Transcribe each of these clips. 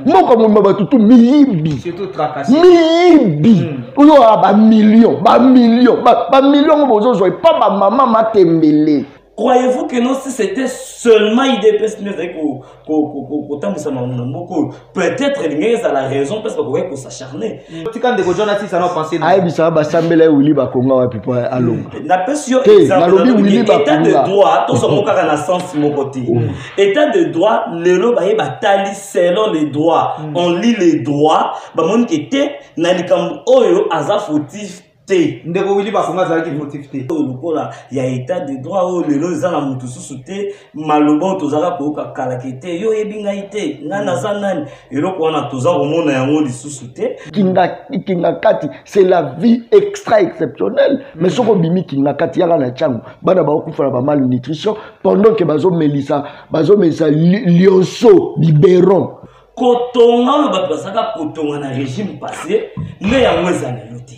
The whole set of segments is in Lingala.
Mboka mobimba bato tu miyibi, miyibi. Oyo bamillion, bamillion, bamillion ngo bozozwa epa bamama matembele. Croyez-vous que non, si c'était seulement UDPS nde ezali kotambwisa makambo na mboka oyo, peut-être elingaki ezala raison parce bakokaki kosacharne. Tika ndeko John atisa na pensée. Ayebisaka basambela ye Wili Bakonga wapi mpo alonga. Napesi yo exemple, nalobi état de droit tozongo kaka na sens moko te. État de droit lelo baye batali selon les droits, on lit les droits, bamoni ke te na likambo oyo aza fautif te. Ndeko Wili Bakonga azalaki fautif te. Oyo lokola ya état de droit oyo lelo eza na motu susu te, maloba oyo tozalaka koyoka kalaki te, yo oyebi ngai te, ngai naza nani, eloko wana toza komona yango lisusu te. Kinga kati, c'est la vie extra exceptionnelle. Mais soki obimi kinga kati, yaka na ntango bana bakokufa na bamalnutrition pendant ke bazomelisa, bazomelisa lionso biberon. Kotonga oyo bato bazalaka kotonga na régime passé nde yango eza lelo te.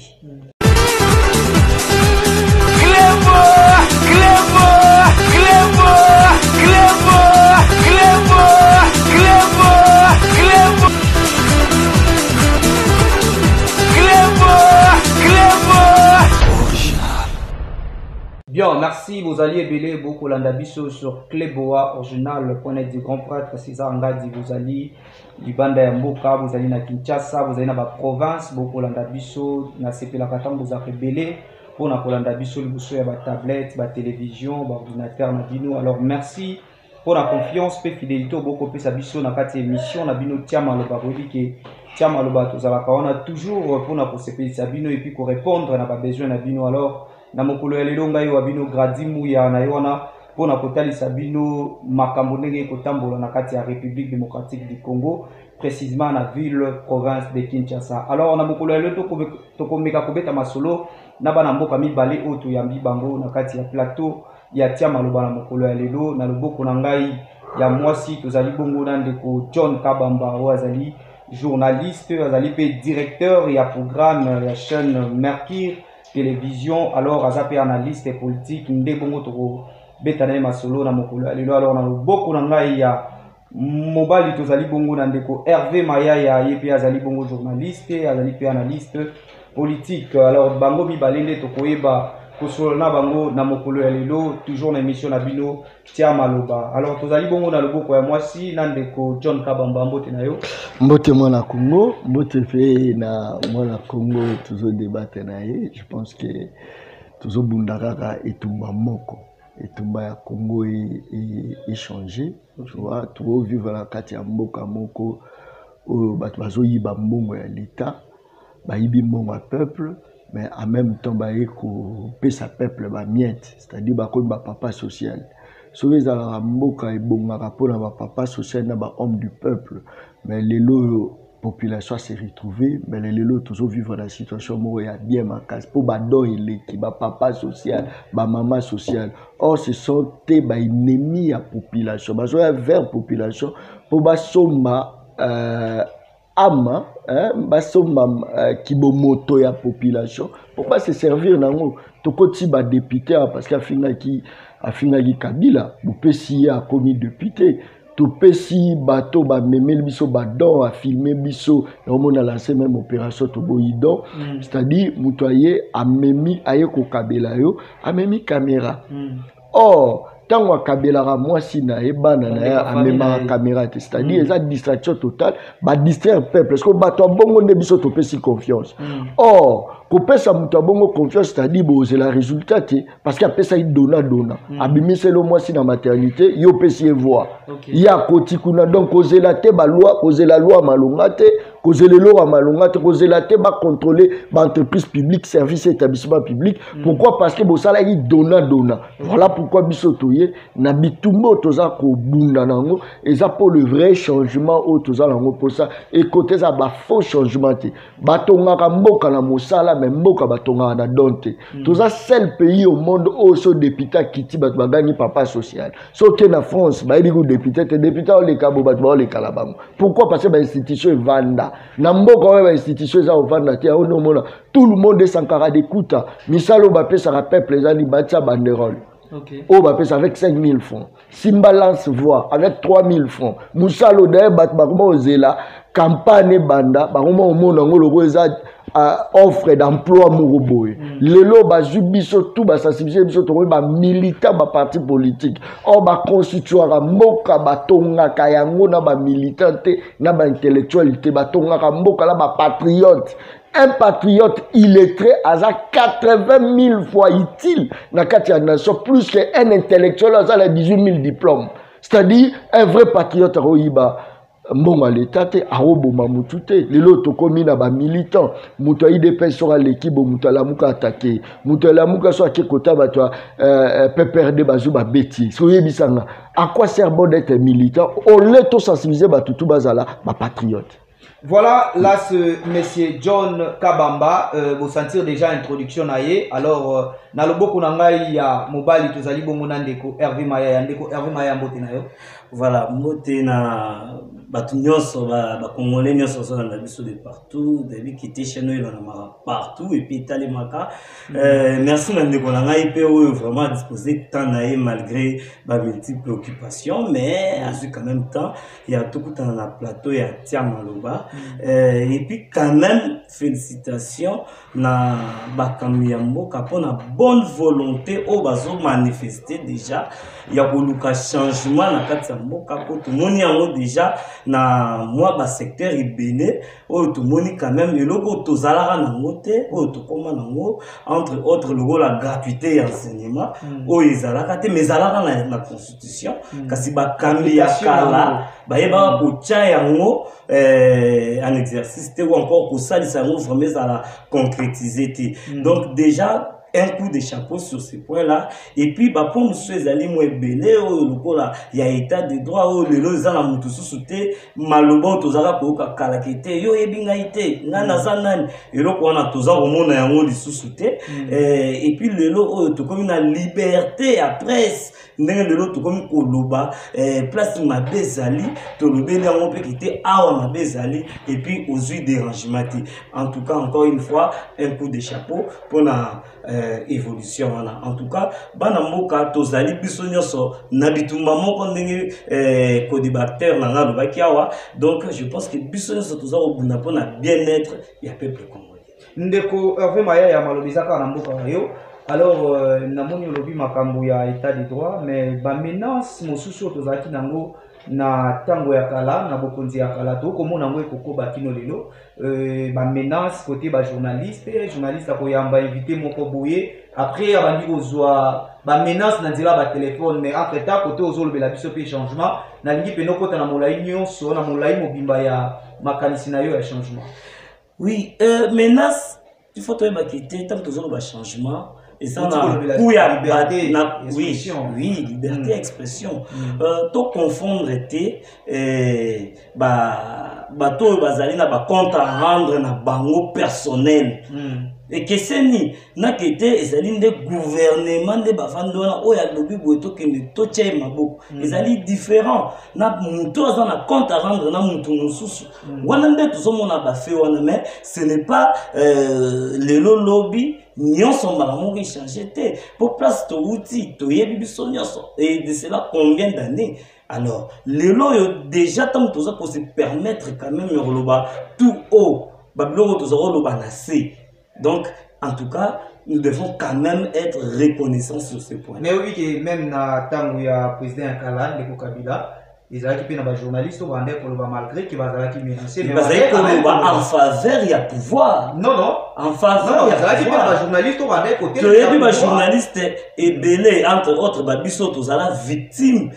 Bien, merci, bozali ebele bokolanda biso sur Cleboa Original, point du grand prêtre César Ngadi. Bozali libanda ya mboka, bozali na Kinshasa, bozali na ba province, bokolanda biso. Na sepelaka ntango bozalaka ebele mpona kolanda biso liboso ya ba tablette, ba télévision, ba ordinateur na bino. Alors merci mpona confiance mpe fidélité bokopesa biso na kati ya émission na bino Tia Maloba. Boyebi ke Tia Maloba tozalaka wana toujours mpona kosepelisa bino et puis korépondre na ba besoin na bino. Alors na mokolo ya lelo, ngai wa bino Gradi Muya na ye wana mpona kotalisa bino makambo ndenge ekotambola na kati ya République démocratique du Congo, précisément na ville province de Kinshasa. Alors na mokolo ya lelo, tokomeka kobeta masolo na bana mboka mibale oyo toyambi bango na kati ya plateau ya Tia Maloba na mokolo ya lelo. Na loboko na ngai ya mwasi, tozali bongo na ndeko John Kabamba oyo azali journaliste, azali mpe directeur ya programme ya chaîne Mercure Télévision. Alors aza mpe analyste politique, nde bongo tokobeta na ye masolo na mokolo ya lelo. Alors na loboko na ngai ya mobali, tozali bongo na ndeko Hervé Mayaya, ye mpe azali bongo journaliste, azali mpe analyste politique. Alors bango mibale nde tokoyeba kosolola na bango na mokolo ya lelo, toujours na émission na bino Tia Maloba. Alors tozali bongo na loboko ya mwasi na ndeko John Kabamba. Mbote na yo. Mbote mwana Congo, mbote mpe na mwana Congo tozodebate na ye. Je pense que tozobunda kaka etumba moko, etumba ya Congo échange, tu vois. Tozovivre na kati ya mboka moko oyo bato bazoyiba mbongo ya l'État, bayibi mbongo ya peuple, mais en même temps baye kopesa peuple bamiettes, c'est-à-dire bakomi bapapa social. Soki ezalaka mboka ebongaka mpona bapapa social na bahomme du peuple, mais lelo oyo population se retrouver. Mais lelo tozovivre na situation moko ya bien makasi mpo badon eleki, bapapa social, bamama social. Or ce sont te baennemi ya population, bazoya vers population mpo basomba ama, hein, basomba kibomoto ya population mpo base servir nango. Tokoti badéputé awa parce que afingaki Kabila, bopesi ye, akomi député. Topesi bato bamemeli biso badon, afilme biso, naomona lance même opération toboyi don. C'est-à-dire moto aye amemi, aye kokabela yo, amemi caméra. Or ntango akabelaka mwasi na ye, bana na ye, amemaka caméra te, c'est-à-dire eza distraction totale, badistraire peuple. Parce que bato ya bongo nde biso topesi confiance. Or kopesa moto ya bongo confiance, c'est-à-dire bozela résultat te, parce que apesaki dona dona, abimiseli mwasi na maternité, yo opesi ye voix, ye akoti kuna. Donc kozela te baloi, kozela loi malonga te, kozela eloko ya malonga te, kozela te bacontrôle baentreprise publique, service, établissement public. Pourquoi? Parce que bosalaki dona dona. Voilà pourquoi biso toye na bitumba oyo toza kobunda nango, eza mpo le vrai changement oyo toza nango mposa ekote eza bafaux changement te. Batongaka mboka na mosala, mais mboka batongaka na don te. Toza seul pays au monde oyo so député akiti, bato bagangi papa social. So oke na France, bayebi ku député te, député aoleka bo, bato baolekala bango. Pourquoi? Parce que bainstitution evanda. Na mboka oyo bainstitution eza kovanda te, aoni omona tout le monde esankaka dekuta. Misala oyo bapesaka peuple ezali batia banderole. Oyo bapesa avec 5000 francs, simba lance voix avec 3000 francs. Mosala odaye, bato bakoma kozela campagne ebanda, bakoma komona yango lokola eza offre d'emploi moko boye. Lelo bazwi biso tu, basensibilize biso, tokomi bamilitant baparti politique. Or baconstituaka mboka, batongaka yango na bamilitant te, na baintellectuel te, batongaka mboka na bapatriote. Un patriote illettré aza 80 000 fois utile na kati ya nation plus que un intellectuel aza na 18 000 diplômes. C'est-à-dire, un vrai patriote akoyiba mbongo ya leta te, akoboma motu te. Lelo tokomi na bamilitant, moto ya UDPS soki aleki bo, moto alamuka atake, moto alamuka so ake kota, bato ya PPRD bazwi, babeti. So oyebisanga, à quoi sert bon d'être militant au lieu tosensibiliser bato tu bazala bapatriote? Voilà, là, ce monsieur John Kabamba, vous sentir déjà introduction na ye. Alors, na loboko na ngai ya mobali, tozali bongo na ndeko Hervé Maya, ndeko Hervé Maya, mbote na yo. Voilà, mbote na bato nyonso, bacongolais nyonso bazolanda biso de partout. Dabi kite chaîne oyo elandamaka partout et puis etalemaka. Merci na ndeko na ngai mpe oyo vraiment disposé temps na ye malgré bamultiple occupation, mais azwi quand même temps ya tokutana na plateau ya Tia Maloba. Et puis quand même félicitations na bakambi ya mboka mpona bonne volonté oyo bazomanifeste déjà ya koluka changement na kati ya mboka, mpo tomoni yango déjà na mwa basecteur ebele oyo tomoni quand même eloko oyo tozalaka nango te, oyo tokóma nango, entre autres lokola gratuité ya enseignement oyo ezalaka te, mais ezalaka na constitution, kasi bakambi ya kala bayebaka kotya yango en exercice te ou encore kosalisa yango vraiment ezala concrétisé te. Donc déjà un coup de chapeau sur ce point-là. Et puis bapoint mosusu ezali mo ebele oyo lokola ya état de droit, oyo lelo eza na motu susu te. Maloba oyo tozalaka koyoka kalaki te, yo oyebi ngai te, ngai naza nani, eloko wana toza komona yango lisusu te. Et puis lelo oyo tokomi na liberté ya presse, ndenge lelo tokomi koloba place mabe ezali, tolobeli yango mpe kete awa mabe ezali, et puis ozwi dérangement te. En tout cas, encore une fois, un coup de chapeau mpona évolution wana. En tout cas, bana mboka, tozali biso nyonso na bitumba moko, ndenge codébatteur na nga alobaki awa. Donc je pense que biso nyonso toza kobunda mpona bien-être ya peuple congolais. Ndeko Hervé Maya, maloba eza kaka na mboka na yo. Alors, namoni olobi makambo ya état de droit, mais bamenace mosusu oyo tozalaki nango na ntango ya kala, na bokonzi ya kala, tokomona yango ekokoba kino lelo. Bamenace côté bajournaliste, journaliste akoyamba invité moko boye, après abandi kozwa bamenace na nzela ya batelefone. Mais entre temps, côté ozolobela biso mpe changement, nalingi pene okota na molai nyonso, na molai mobimba ya makanisi na yo ya changement. Oui, menace, il faut toyebaki te ntango tozoloba changement, eza na ku ya oui, oui, liberté expression. Toconfondre te bato oyo bazali na bacompte à rendre na bango personnel. Ekeseni nake te, ezali nde gouvernement nde bavandi wana oyo alobi boye, tokende totya ye maboko. Ezali différent na moto aza na compte à rendre na moto mosusu. Wana nde tozomona bafe wana, mais ce n'est pas lelo lobi nyonso mbala moko echange te, po place touti toyebi biso nyonso, et de cela combien d'années. Alors lelo oyo déjà ntango toza kose permettre quand même ya koloba tout haut babiloko toza koloba na se, donc en tout cas nous devons quand même être reconnaissants sur ce point. Mais oui, que même na ntango ya président ya kala, ndeko Kabila, ezalaki mpe na bajournaliste oyo bandaki koloba malgré ke bazalaki menacé. Bazalaki koloba en faveur ya pouvoir. Non. En faveur. Ezalaki mpe na bajournaliste oyo bandaki kote. Toyebi bajournaliste ebele, entre autres babiso tozala victime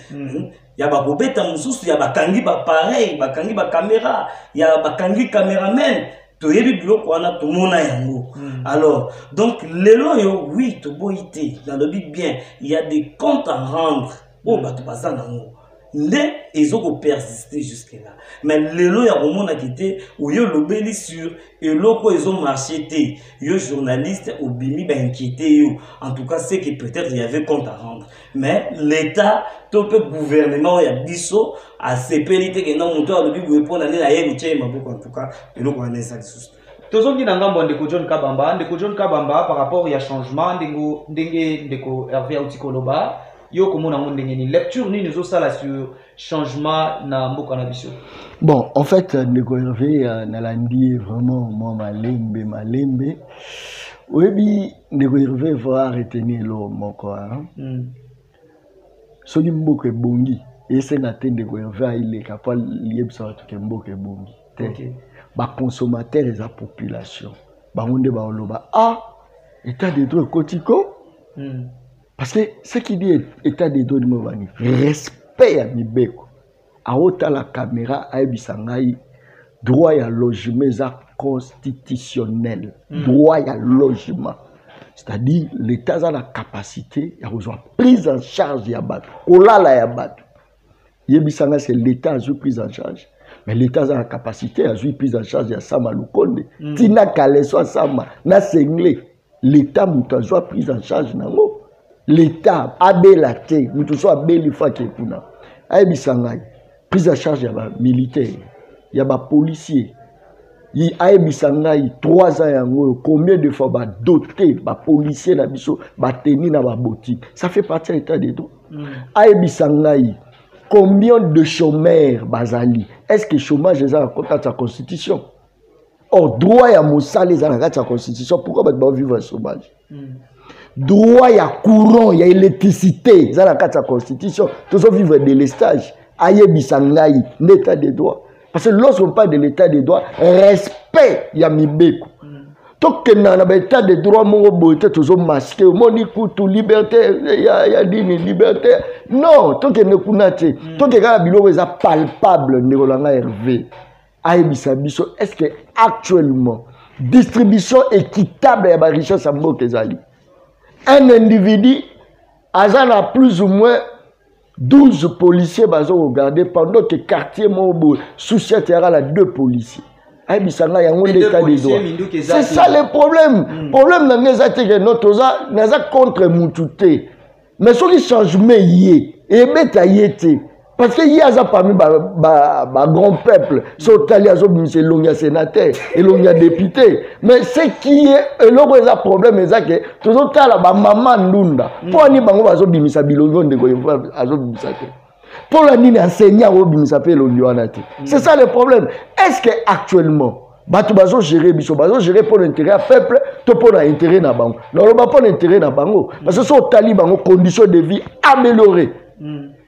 ya bakobeta mosusu, ya bakangi bapareil, bakangi bacaméra, ya bakangi caméraman. Toyebi biloko wana, tomona yango. Alors donc lelo oyo, oui, toboyi te, nalobi bien, il y a des comptes à rendre oyo bato baza nango nde ezokopersiste jusque là. Mais lelo ya komonaki te, oyo olobeli sur eloko ezomarche te, yo journaliste obimi bainquiété yo, en tout cas c'est que peut-être il y avait compte à rendre, mais l'état to mpe gouvernement oyo ya biso asepeli te kenda moto alobi boye mpona nde naye kotia ye maboko. En tout cas eloko wana eza lisusu. Tozongi na ngambo ya ndeko John Kabamba. Ndeko John Kabamba, par rapport ya changement, ndenge, ndenge ndeko Hervé auti koloba, yo komona yango ndenge nini? Lecture nini ozosala sur changement na mboka na biso? Bon, en fait, ndeko Hervé, nalandi ye vraiment mwa malembe malembe. Oyebi, ndeko Hervé, va retenir eloko moko, hein? Soki mboka ebongi, esenga te ndeko Hervé aileka po ayebisa bato ke mboka ebongi te. Baconsommateur eza population, bango nde baoloba ah, état de droit ekoti ko. Parce que ce qui dit état de droit ndimo bani respect ya mibeko. Aotala caméra ayebisa ngai droit ya logement eza constitutionnel. Droit ya logement, c'est-à-dire l'état aza na capacité ya kozwa prise en charge ya bato, kolala ya bato. Yebisa ngai, c'est l'état azwi prise en charge, mais l'état aza na capacité azwi prise en charge ya Sama Lukonde, tina kaleso asama na sengle. L'état moto azwa prise en charge nango, l'état abela te, moto so abeli faki kuna. Ayebisa ngai prise en charge ya bamilitaire, ya bapolicier. Ayebisa ngai 3 ans yango oyo, combien de fois badote bapolicier na biso bateni na babotine? Ça fait partie ya état de droit. Ayebisa ngai combien de chômeurs bazali. Est ce que chômage eza na kati ya constitution? Or droit ya mosala eza na kati ya constitution. Pourquoi bato baovivre chômage? Droit ya courant, ya électricité eza na kati ya constitution, tozovivre délestage. Ayebisa ngai nde état de droit. Parce que lorsqu'on parle de l'état de droit, respect ya mibeko. Tokendaka na baétat de droit moko boye te, tozomasquer. Omoni kutu liberté ya nini, liberté non, tokende kuna te. Tokende kaka biloko eza palpable. Ndeko na ngai Hervé ayebisa biso, est ce que actuellement distribution équitable ya barichesse ya mboka ezali? Un individu aza na plus ou moins 12 policiers bazo regarder, pendant que quartier moko boye sous-ciat yaka na 2 policiers. Ayebisa ngai yango nde état de droit. C'est ça le problème. Problème na ngai eza te ke no toza, naza contre mutu te, mais soki changement ye ebeta ye te, parce que ye aza parmi ba grand peuple. So otali, azobimisa elongi ya sénateur, elongi ya député, mais ce qui est eloko eza problème eza ke tozotala bamama ndunda. Mpo ani bango bazobimisa bilongi oyo ndeko azobimisa te? Mpo na nini enseignant akobimisa mpe elongi wana te? C'est ça le problème. Est ce que actuellement bato bazogérer biso, bazogérer mpo na intérêt ya peuple to mpo na intérêt na bango? Naloba mpo na intérêt na bango, parce que so otali bango, condition de vie améliorée.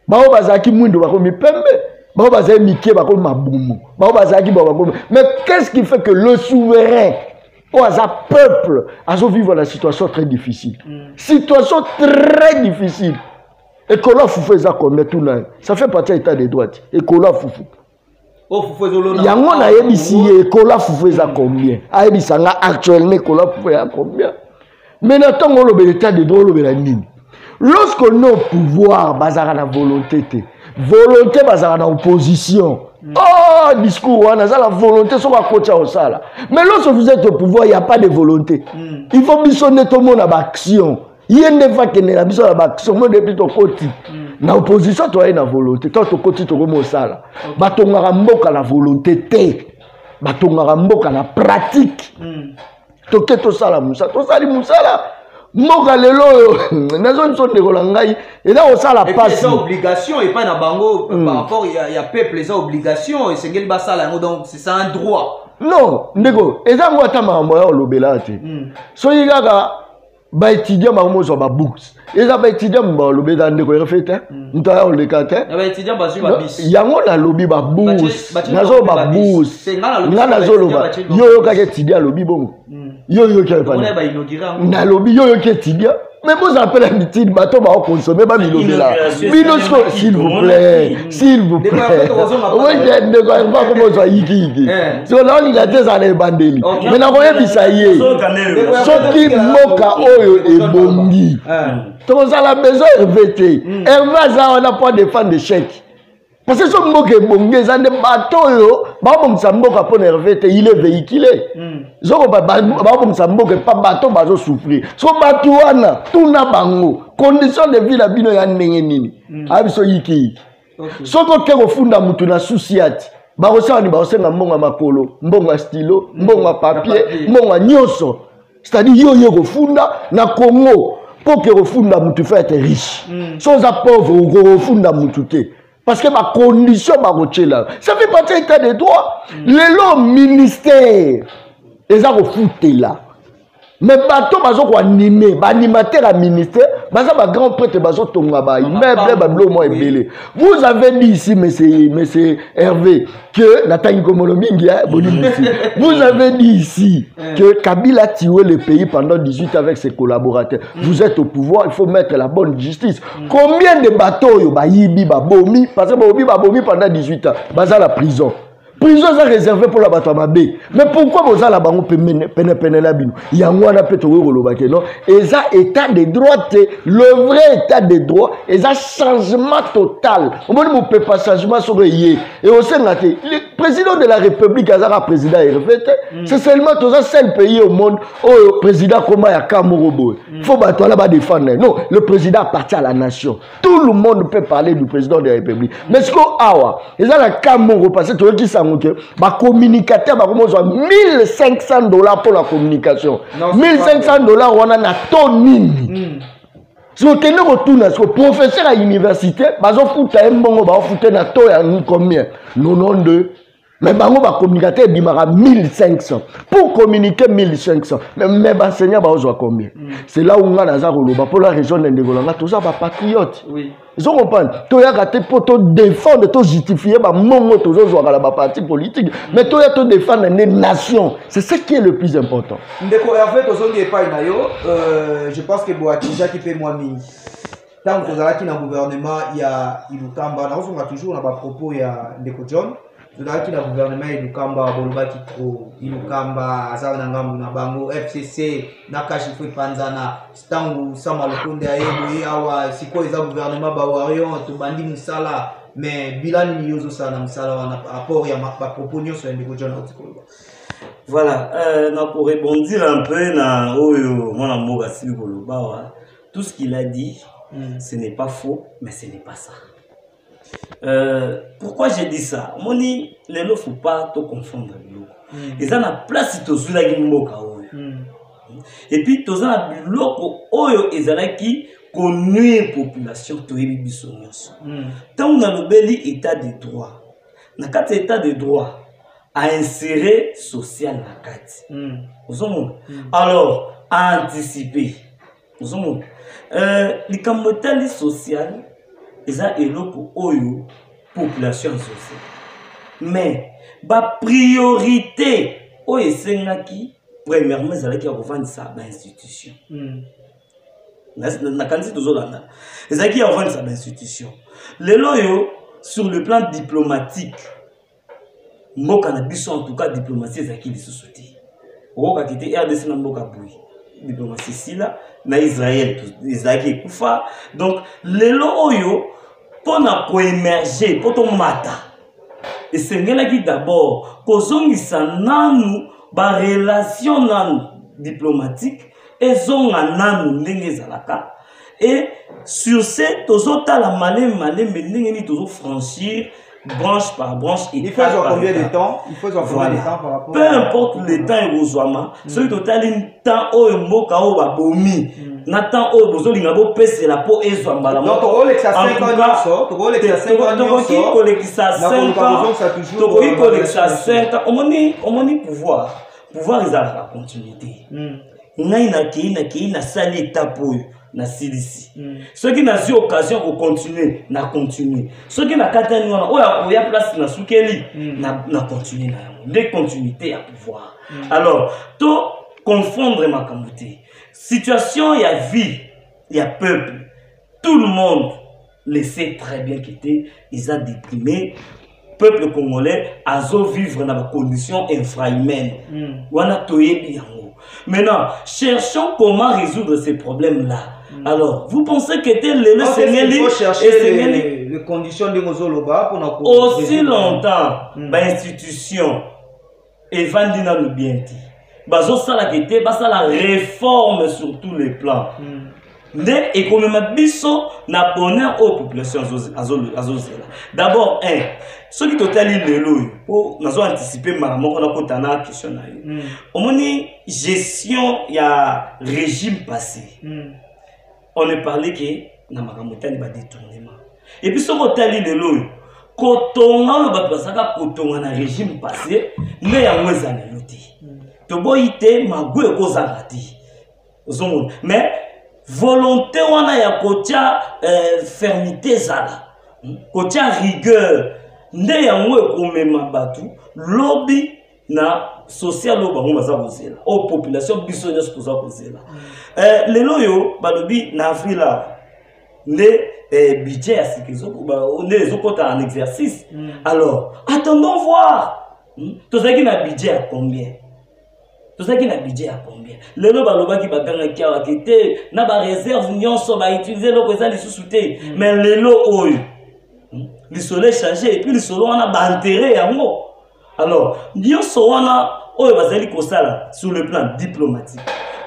Bango bazalaki mwindo, bakomi pembe. Bango bazalaki mike, bakomi mabumu. Bango bazalaki bo, bakomi. Mais qu'est-ce qui fait que le souverain oyo aza peuple azovivre la situation très difficile? Situation très difficile. Ekolo ya fufu eza combien? Tuna ye, ça fait partie ya état de droit. Ekolo ya fufu yango nayebisi ye, ekolo ya fufu eza combien? Ayebisa nga actuellement ekolo ya fufu eza combien. Mais na ntango olobela état de droit, olobela nini? Lorsqu'on est au pouvoir, bazalaka na volonté te. Volonté bazalaka na opposition. Oh, discours wana aza na volonté, soki akotya kosala. Mais lorsque vous êtes au pouvoir, il y a pas de volonté. Il faut biso nde tomona baaction, ye nde fa kende na biso na baaction. Mo depuis tokoti na opposition, toyai na volonté to tokoti, tokomi osala. Batongaka mboka na volonté te, batongaka mboka na pratique. Toke tosala mosala, tosali mosala. Mboka lelo oyo nazo biso, ndeko na ngai, eza kosala pasi. Obligation epai na bango par rapport ya peuple, eza obligation, esengeli basala yango, donc c'est ça un droit. Non, ndeko, eza yango ata makambo ya olobela te. Soki kaka baétudiant bango mozwa babourse, eza baétudiant mo balobi, eza ndeko Hervé te, moto aya koleka te. Yango nalobi babourse, nazoloba babourse, nga nazoloba. Yo oyokaki étudiant alobi bongo? Yo oyoki? Nalobi, yo oyoki étudiant? Mais bozala mpe na mitide, bato baokonsome bamilobela bino siko. S'il vous plaît, s'il vous plaît, ndeko akomozwa yikiyiki, so naolinga te ezala na ebandeli, mais nakoyebisa ye, soki mboka oyo ebongi, tokozala besoin Hervé te. Hervé aza wana po défendre échec, parce que so mboka ebongi, eza nde bato oyo babongisa mboka mpo na Hervé te. Il est véhiculé. Soko babongisa mboka epa bato bazosouffrir, so bato wana, tuna bango condition de vie na bino ya ndenge nini. Aya biso yikiyiki. Soki oke kofunda mutu na sous-ciat, Bakosala nini? Bakosenga mbongo ya makolo, mbongo ya stylo, mbongo ya papier, mbongo ya nyonso. C'est-à-dire yo ye kofunda na Congo, mpo ke kofunda mutu faut être riche. So oza pauvre okofunda mutu te, parce que bacondition bakotyela, ça fait partie état de droit. Lelo ministère eza kofutela, mais bato bazo koanime, baanimateur ya ministère baza bagrand prêtre, bazotonga baimmeuble, babilo mwa ebele. Vous avez dit ici, monsieur Hervé, que natangi komolo mingi, bolimbisi, vous avez dit ici que Kabila a tué le pays pendant 18 ans avec ses collaborateurs. Vous êtes au pouvoir, il faut mettre la bonne justice. Combien de bateaux oyo bayibi, babomi, parce que babomi, babomi pendant 18 ans, baza la prison? Prison eza réservé pour la bato ya mabe, mais pourquoi bozala bango penepene na bino? Yango wana mpe tokoki koloba ke non, eza état de droit te. Le vrai état de droit eza changement total. Omoni mopepa changement soki eye, eosenga te le président de la République azaka président Hervé te. C'est seulement toza seul pays au monde oyo président koma ya ka moko boye, faut bato wana badéfendre. Non, le président appartient à la nation, tout le monde peut parler du président de la République. Mais siko awa eza na ka moko, parce que toyoki sango ke bacommunicateur bakomozwa 1500 $ pour la communication. Non, c'est pas 1500 $ wana na to nini? Soki okende kotuna siko professeur ya université, bazofuta ye mbongo, baofuta ye na to ya combien? 92. Mais bango bacommunicateur ebimaka 1500 pour communiquer, 1500. Mais baenseignant baozwa combien? C'est là où nga naza koloba mpo la région na ndeko na nga, toza bapatriote. Ozo comprendre, toyaka te mpo todéfendre, tojustifie bamongo tozozwaka na baparti politique, mais toya todéfendre nde nation, c'est ce qui est le plus important. Ndeko Hervé, tozongi epai na yo. Je pense que boatijaki mpe mwa mingi ntango tozalaki na gouvernement ya Ilunkamba. Nakozonga toujours na bapropos ya ndeko John. Tozalaki na gouvernement ya Ilunkamba, bolobaki trop Ilunkamba aza na ngambu na bango, FCC na CACH faut epanzana. Ntango Sama Lukonde aye boye awa, sikoyo eza gouvernement bawarrior, tobandi mosala. Mais bilan nini yo ozosala na mosala wana par rapport ya bapropos nyonso ya ndeko John auti koloba? Voilà, na korebondir un peu na oyo mwana mboka asili koloba wa, tout ce qu'il a dit, ce n'est pas faux, mais ce n'est pas ça. Pourquoi j'ai dit ça? Omoni, lelo faut pas to confondre biloko. Eza na place tozwilaki mboka oyo, et puis toza na biloko oyo ezalaki konuire population, toyebi biso nyonso. Ntango nalobeli état de droit, na kati ya état de droit ainsérer social na kati, ozomona. Alors aanticiper, ozomona, likambo etali social eza eloko oyo population azosela, mais bapriorité oyo esengaki premièrement ezalaki ya kovandisa bainstitution. Nakanisi tozolanda, ezalaki ya kovandisa bainstitution. Lelo oyo, sur le plan diplomatique, mboka na biso, en tout cas diplomatie ezalaki lisusu te. Okokaki te RDC na mboka boye, diplomatie esila na Israel, ezalaki ekufa. Donc lelo oyo, mpo na koémerger, mpo tomata, esengelaki d'abord kozongisa nanu barelation nanu diplomatique, ezonga nanu ndenge ezalaka. Et sur ce, tozotala malembe malembe ndenge nini tozofranchir branche par branche. Il faut avoir combien de temps? Il faut avoir combien de temps par rapport Peu importe le temps ekozwama, soki totali temps oyo mboka oyo babomi na temps oyo bozolinga bopesela mpo ezwa mbala. Tokolekisa Tokoki kolekisa 5 ans, tokoki kolekisa 5 ans. Omoni, omoni, pouvoir ezalaka continuité. Ngai nakei, nasali étape oyo, nasilisi. Soki nazwi occasion kocontinue, na continue. Soki nakatani wana, oyo akoya place nasukeli, na continue na yango nde continuité ya pouvoir. Alors to confondre makambo te. Situation ya vie ya peuple, tout le monde le sait très bien que te eza déprimé. Peuple congolais azovivre na bacondition infrahumaine wana, toyebi yango. Maintenant, cherchons comment résoudre ces problèmes là. Alors vous pensez que te lelo esengeli esengeli les conditions ndenge ozoloba mpona aussi longtemps bainstitution evandi nanu bien te, bazosalaka te, basala réforme sur tous les plans. Nde ekomema biso na bonheur oyo population azozela. D'abord un, soki totali lelo oyo, mpo nazo anticiper mbala moko nakota na question na yo. Omoni gestion ya régime passé, on ne parlait que na makambo etali ba détournement. Et puis soki otali lelo oyo, kotonga oyo bato bazalaka kotonga na régime passé nde yango eza lelo te. Toboyi te, mago ekozanga te, ozomona, mais volonté wana ya kotia fermeté ezala, kotia rigueur, nde yango ekomema bato lobi na social oyo bango baza kozela, oyo population biso nyonso toza kozela. Lelo oyo balobi na avril awa nde budget ya sika nde ezokɔta en exercice. Alors attendons voir. Tozalaki na budget ya combien? Tozalaki na budget ya combien? Lelo balobaki, bagangaki awa ke te, na baréserve nyonso bautiliser, eloko eza lisusu te. Mais lelo oyo, lisolo échange, et puis lisolo wana baenterrer yango. Alors nyonso wana oyo bazali kosala sur le plan diplomatique,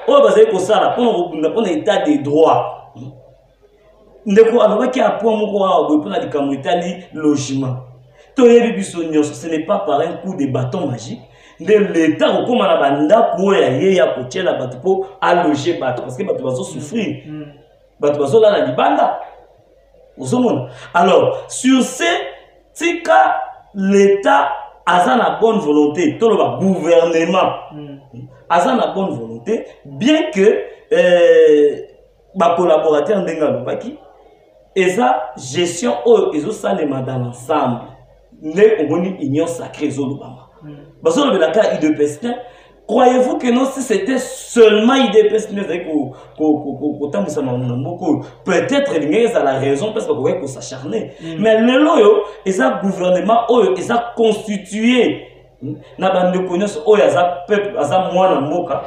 oyo bazali kosala mpona kobunda mpona état de droit, Ndeko alobaki ya point moko awa boye mpona likambo etali logement. Toyebi biso nyonso, ce n'est pas par un coup de bâton magique nde l'état kokóma na bandako oyo ya ye ya kotiela bato mpo aloger bato, parce que bato bazosouffrir, bato bazolala libanda, ozomona. Alors sur ce, tika l'état aza na bonne volonté, toloba gouvernement aza na bonne volonté, bien que bacollaborateur ndenge alobaki, eza gestion oyo ezosalema dans l'ensemble. Nde omoni union sacrée ezolobama, bazolobelaka UDPS te. Croyez-vous que non, si c'était seulement UDPS nde ezali kotambwisa makambo na mboka oyo, peut-être elingaki ezala raison parce bakokaki kos'acharner. Mais lelo oyo eza gouvernement oyo eza constitué na bandeko nyonso oyo aza peuple, aza mwana mboka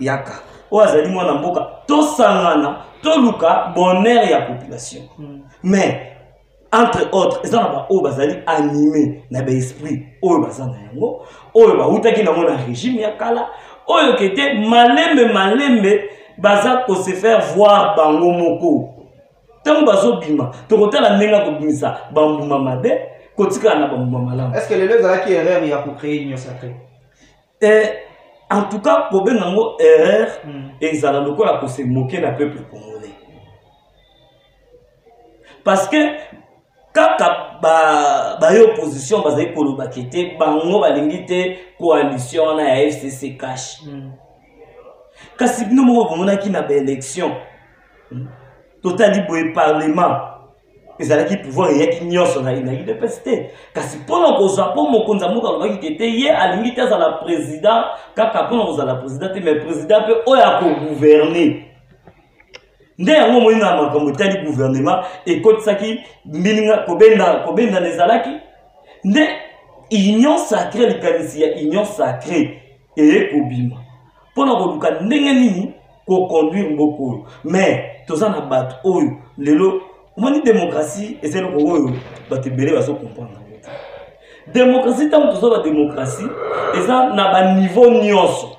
yaka, oyo azali mwana mboka, tosangana, toluka bonheur ya population. Mais entre autres eza na baoyo bazali animé na baesprit oyo baza na yango, oyo bautaki nango na régime ya kala, oyo kete malembe malembe baza kose faire voir bango moko. Ntango bazobima, tokotala ndenge akobimisa bambuma mabe, kotikala na bambuma malamu. Est ce que lelo ezalaki erreur ya kocréer union sacrée? En tout cas, kobenga yango erreur ezala lokola kose moquer na peuple congolais, parce que kaka baye opposition bazali kolobaki te, bango balingi te coalition wana ya FCC CACH. Kasi bino moko bomonaki na baélection, Totali boye, parlement ezalaki pouvoir eyaki nyonso na UDPS te. Kasi mpona kozwa, mpo mokonzi ya mboka alobaki ke te, ye alingi te azala président kaka mpona kozala président te, mais président mpe oyo akogouverner. Nde yango omoni na makambo etali gouvernement ekotisaki mbilinga, kobendana ezalaki. Nde union sacrée, likanisi ya union sacrée eye kobima mpona koluka ndenge nini koconduire mboka oyo. Mais toza na bato oyo lelo omoni démocratie eza eloko oyo bato ebele bazocomprendre yango te. Démocratie, ntango toza badémocratie, eza na baniveau nyonso.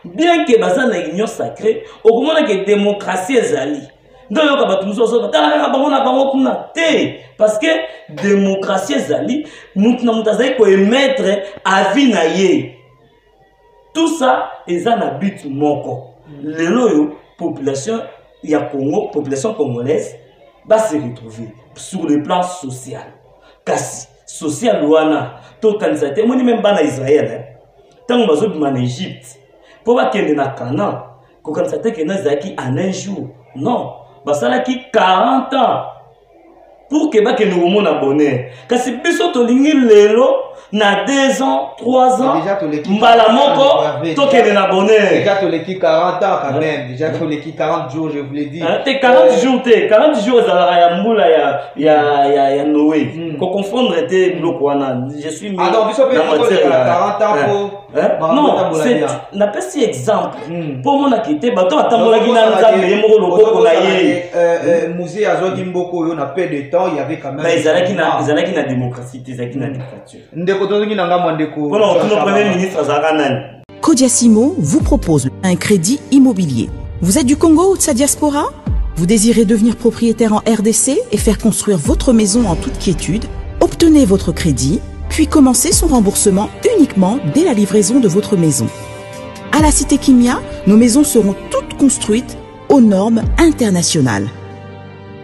Bien ke baza na union sacrée, okomona ke démocratie ezali. Nde oyoka bato mosusu bazoba, tala kaka bango na bango kuna te, parce que démocratie ezali mutu na moto azali koémettre avis na ye. Tout ça eza na but moko. Lelo oyo population ya Congo, population congolaise base retrouver sur le plan social. Kasi social wana tokanisa te, omoni même bana Israel ntango bazobima na Égypte mpo bakende na Canaan, kokanisa te kende ezalaki en un jour. Non, basalaki 40 ans pour ke bakende komona bonheur. Kasi biso tolingi lelo na 2 ans, 3 ans, mbala moko tokende na bonheur. Déjà toleki 40 ans quand même, déjà toleki 40 jours, je vous l'ai dit. Te, 40 jours te, 40 jours ezalaka ya mbula ya Noé. Koconfondre te biloko wana, je suis Ah non, biso mpe 40 ans po. Non, napesi exemple mpo omonaki te bato batambolaki na Nzambe ye moko loboko na ye. Mzee azwaki mboka oyo na peu de temps, il y avait quand même Ezalaki na démocratie te, ezalaki na dictature. Ndeko, tozongi na ngambo ya ndeko. Mpona otuna, premier ministre azalaka nani? Kodia Simo vous propose un crédit immobilier. Vous êtes du Congo ou de sa diaspora? Vous désirez devenir propriétaire en RDC et faire construire votre maison en toute quiétude Obtenez votre crédit, puis commencez son remboursement uniquement dès la livraison de votre maison. À la Cité Kimia, nos maisons seront toutes construites aux normes internationales.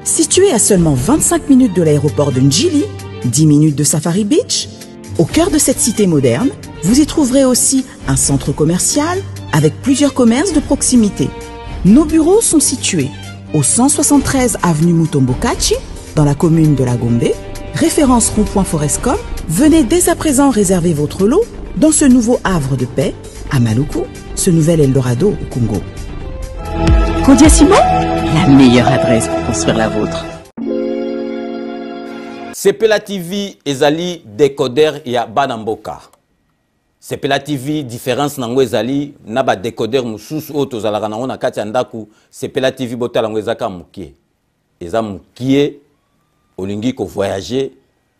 Située à seulement 25 minutes de l'aéroport de Njili, 10 minutes de Safari Beach, au cœur de cette cité moderne, vous y trouverez aussi un centre commercial avec plusieurs commerces de proximité. Nos bureaux sont situés au 173 avenue Mutombo-Kachi, dans la commune de la Gombe, référence rond-point Forescom. Venez dès à présent réserver votre lot dans ce nouveau havre de paix à Maluku, ce nouvel Eldorado au Congo. Kodia Simon, la meilleure adresse pour construire la vôtre. Sepela TV ezali décoder ya bana mboka. Sepela TV différence nango ezali na ba décoder mususu oyo tozalaka nango na kati ya ndaku. Sepela TV botala yango ezaka mokie. Eza mokie, olingi ko voyager,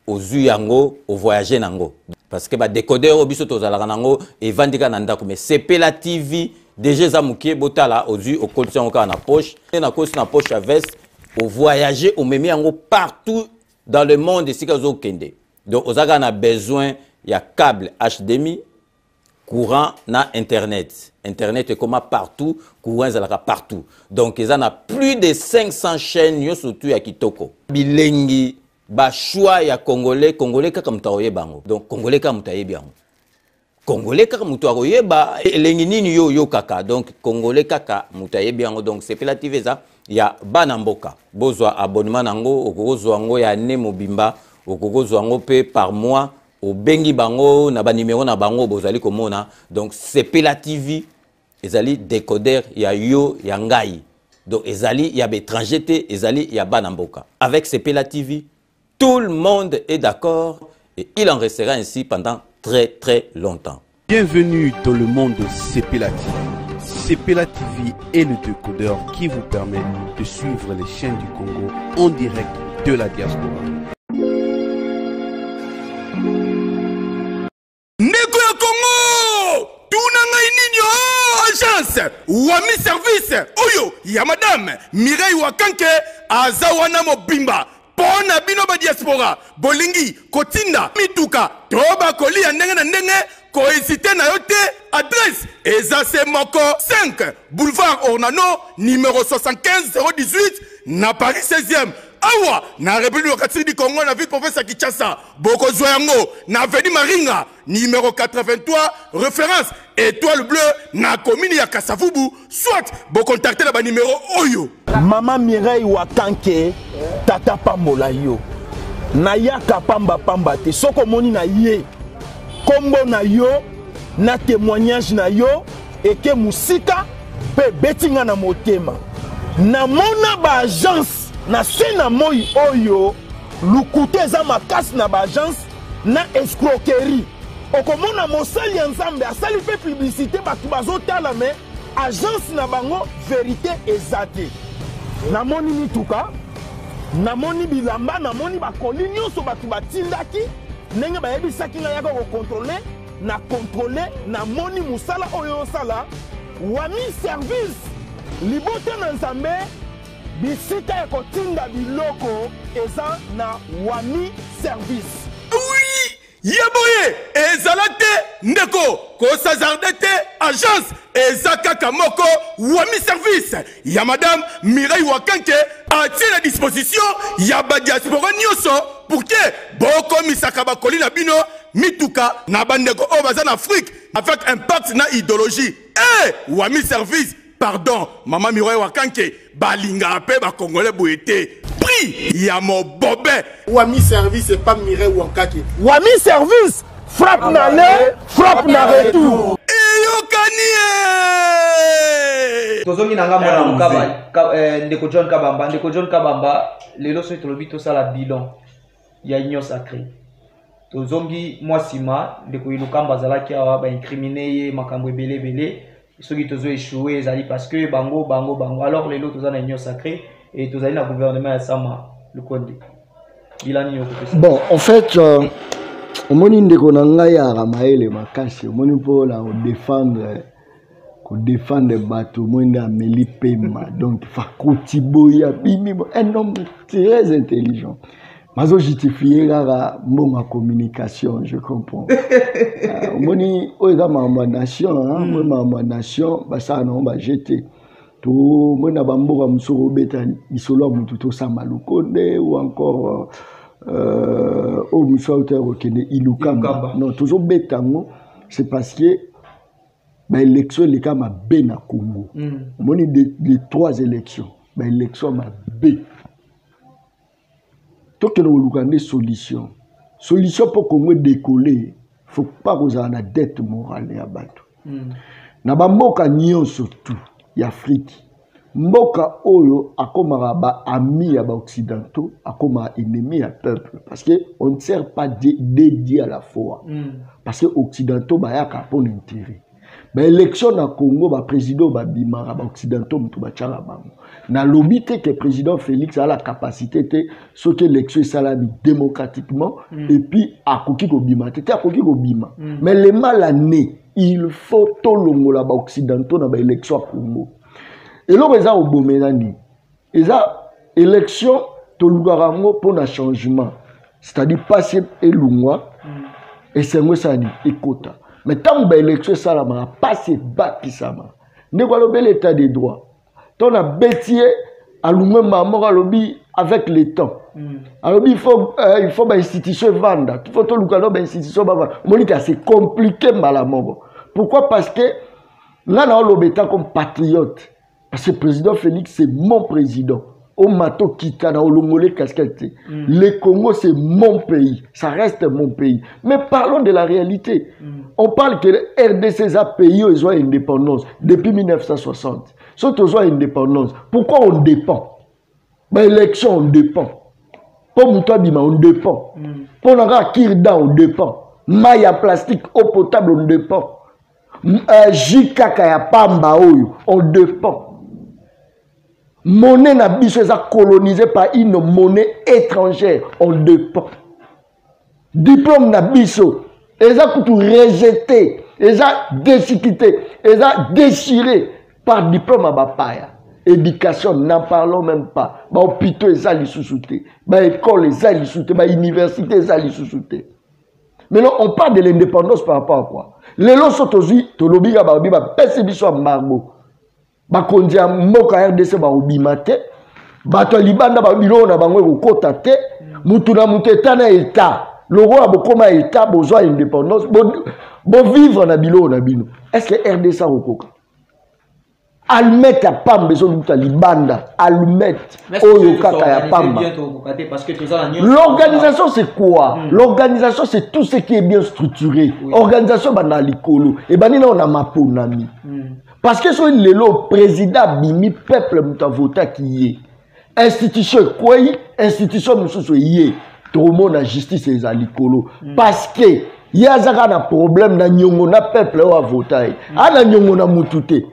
ozui yango, o voyager nango. Parce que ba décoder oyo biso tozalaka nango evandi kaka na ndaku, mais Sepela TV déjà eza mokie, botala ozui okolisi yango kaka na poche. Nde nakolisi na poche ya veste, o voyager, omemi yango partout dans le monde esika ozokende. Donc oza kaka na besoin ya câble HDMI, courant na internet. Internet ekoma partout, courant ezalaka partout. Donc eza na plus de 500 chaînes nyonso tu ya kitoko. Bilengi ba choix ya congolais, congolais kaka moto akoyeba yango. Donc congolais kaka moto ayebi yango. Congolais kaka moto akoyeba elengi nini yo oyokaka. Donc congolais kaka moto ayebi yango. Donc Sepela TV eza ya bana mboka. Bozwa abonnement nango, okokozwa yango ya année mobimba, okokozwa yango pe par mois, obengi bango na ba numéro na bango bozali komona. Donc Sepela TV ezali décoder ya yo ya ngai. Donc ezali ya ba étranger te, ezali ya bana mboka. Avec Sepela TV, tout le monde est d'accord et il en restera ainsi pendant très très longtemps. Bienvenue dans le monde de Sepela TV. Sepela TV est le décodeur qui vous permet de suivre les chaînes du Congo en direct de la diaspora. Ndeko ya Congo, tuna ngai nini o agence Wami Service oyo ya madame Mireille Wakanke aza wana mobimba mpo na bino ba diaspora bolingi kotinda mituka to bakoli ya ndenge na ndenge, kohésite na yo te. Adresse eza se moko 5 boulevard Ornano numéro 75 018 na Paris 16e awa na République démocratique du Congo na ville province ya Kinshasa. Bokozwa yango na avenue Maringa numéro 83 référence étoile bleue na commune ya Kasavubu, soit bocontacte na ba numéro oyo. Mama Mireille Wakanke, tata pambola yo. Nayaka pamba pamba te, soko moni na ye kombo na yo na témoignage na yo eke musika pe betinga na motema. Namona ba agence na se na moi oyo lukute eza makasi na ba agence na escroquerie. Okomona mosali ya Nzambe asali pe publicité bato bazotala, mais agence na bango vérité eza te. Namoni mituka, namoni bilamba, namoni bakoli nyonso bato batindaki ndenge bayebisaki ngai yaka kokontrole, na contrôle, namoni mosala oyo osala Wami Service libota na Nzambe. Bisika ya kotinda biloko eza na Wami Service. Oui, ye boye ezala te ndeko, kosazarde te, agence eza kaka moko Wami Service ya madame Mireille Wakanke atie na disposition ya ba diaspora nyonso pour que bokomisaka bakoli na bino mituka na bandeko oyo baza na Afrique avec impact na idéologie. Eh, Wami Service, pardon, mama Mireille Wakanke, balinga pe ba Congolais boye te. Prix ya mobobe. Wami Service et pas Mireille Wakanke. Wami Service, frappe na aller, frappe na retour. Eyokani e! Tozongi na ngambo na Mukaba, ndeko John Kabamba, ndeko John Kabamba, lelo soki tolobi tosala bilan ya Union Sacrée. Tozongi mwa nsima, ndeko Ilukamba azalaki awa, ba incriminer ye makambo ebele ebele. Soki tozo échouer ezali parce que bango, bango, bango. Alors lelo toza na Union Sacrée et tozali na gouvernement ya Sama Lukonde. Bilan nini okopesa? Bon, en fait, omoni ndeko na ngai ya Ramaele makasi, omoni mpo na kodéfendre Kodefendre bato moi nde ameli pema donc fakoti boye abimi un homme très intelligent bazojustifie kaka mbongo ya communication je comprends ah, omoni oyo eza makambo ya nation oyo hmm. makambo ya nation basala nango baje te tomoni na bamboka mosusu kobeta lisolo ya motu tosamba lukonde ou encore euh, oyo mosusu auta kokende ilukamba non tozobeta yango c'est parce que baélection eleka mabe na congo hmm. omoni de trois élections baélection mabe tokende koluka nde solution solution mpo congo edekole faut pas kozala na dette morale ya bato mm. na bamboka nyonso tu ya afrike mboka oyo akomaka baami ya baoccidentaux akomaka ennemi ya peuple parce que on ne sert pas dédié à la fois mm. parce que occidentaux bayaka mpo na intérêt baélection na congo baprésident babimaka baoccidentaux moto batyaka bango nalobi te ke président félix ala capacité te soki élection esalami démocratiquement mm. et puis akoki kobima te te akoki kobima mm. mais le mal ane il faut tolongola baoccidentaux na baélection ya congo eloko eza kobomela nini eza élection tolukaka yango mpo na changement c'est-à-dire mpasi elungwa mm. esengo esala nini ekota mais ntango baélection esalamaka mpasi ebakisama ndeko alobeli état de droit to nabeti ye alungwe mbala moko alobi avec le temps mm. alobi il faut, euh, il faut bainstitution evanda il faut toluka no bainstitution bavanda omoni ka c'est compliqué mbala moko pourquoi parce que nga na oloba eta comme patriote parce que président félix c'est mon président omata okita na olongole casquette te mm. le congo c'est mon pays ça reste mon pays mais parlons de la réalité mm. on parle que rdc eza pays oyo ezwa indépendance depuis 1960 soki tozwa indépendance pourquoi on dépend baélection on dépend mpo moto abima on dépend mpo mm. na kaka kirda on dépend mai ya plastique eau potable on dépend euh, jus kaka ya pamba oyo on dépend monnaie na biso eza colonisée par une monnaie étrangère on dépend diplôme na biso eza kutu rejeté eza déchiqueté eza déchiré par diplôme ya bapaya éducation n'en parlons même pas bahôpitaux eza lisusu te baécole eza lisusu te bauniversité eza lisusu te maintenant on parle de l'indépendance par rapport à quoi lelo so tozwi tolobi kaka balobi bapesi biso embargo bakonzi ya mboka rdc bakobima te bato ya libanda biloko na bango ekokota te mutu na mutu eta na eta lokola bokoma eta bozwa indépendance bovivre na biloko na bino est ce que rdc akokoka allumette ya pamba ezoluta libanda allumette oyo kaka ya pamba l'organisation c'est quoi mm. l'organisation c'est tout ce qui est bien structuré oui. organisation ebanda likolo ebandi nao na maponami mm. parce que soki lelo président abimi peuple moto avotaki ye institution ekwei institution mosusu eye tokomona justice eza likolo mm. parce que ye aza kaka na problème na nyongo na peuple oyo avota ye mm. ana nyongo na mutu te